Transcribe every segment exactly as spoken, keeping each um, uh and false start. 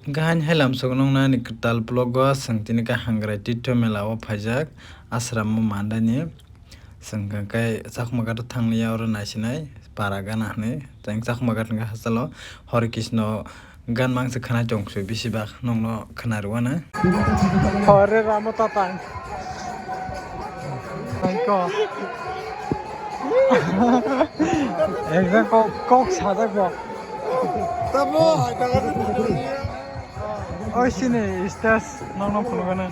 Gahan helam soknong nani kwtal vlog o, chwng tini khe Hangrai Tirtho Mela o phaijak, ashram o mandani. Chwng khe Chakma Ghat o thanglia oro naisinai para gana hwnwi. Chwng Chakma Ghat hwnkhe hachalo Hare Krishna gan mangsa khwna tong se bisi bak nongno khwna rwano. Hare Ramo Tatang. Thank you. Ekdom kok, kok sajak bo. Tamo, hai, taga tu. Oi, sini stage nong nong phunukgana.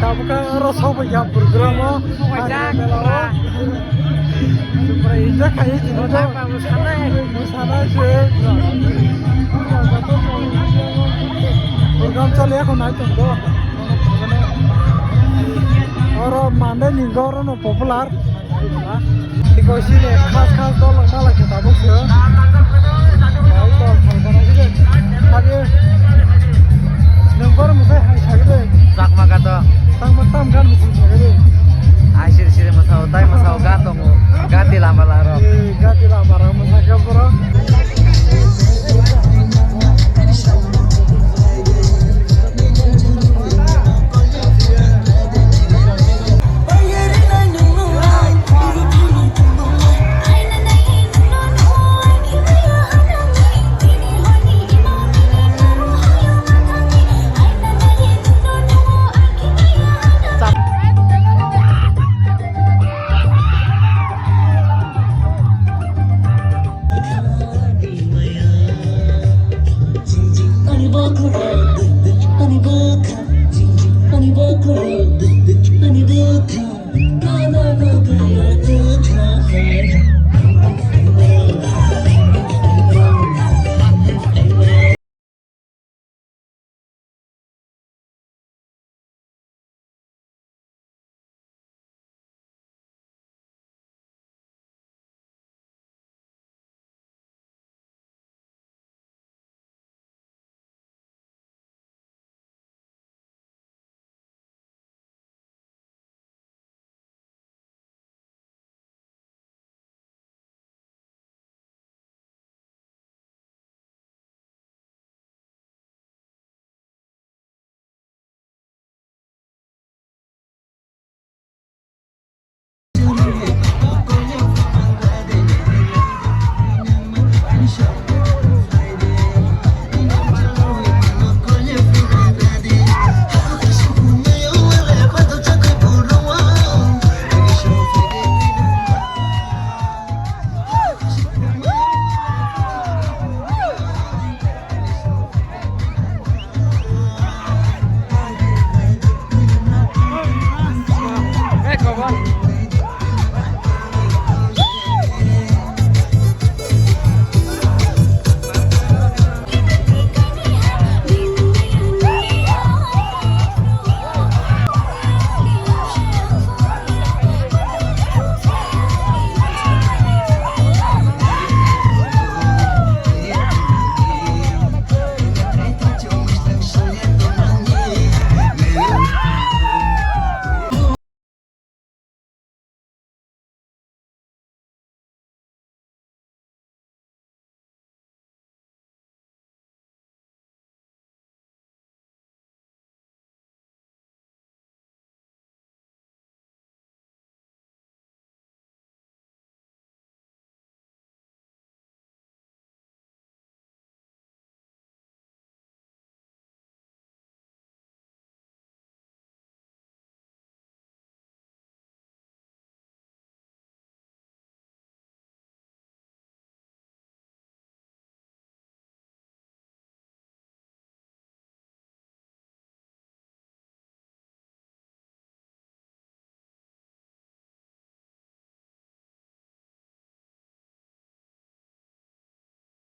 Tabukha oro sobaikha program o. Sobaijak, pura. Pura enjoy khaio chini to. Mosanai, mosanai se. Program choli ekho nai tongdo. Oro mande ni goro no popular. Iko sini khas khas dol wng nalai khe tabuk se. Ai dol thang thang khe. Abi nwng bor mwtai hai sakhe de. Chakma Ghat o. Tangma tam gan muchung sakhe de.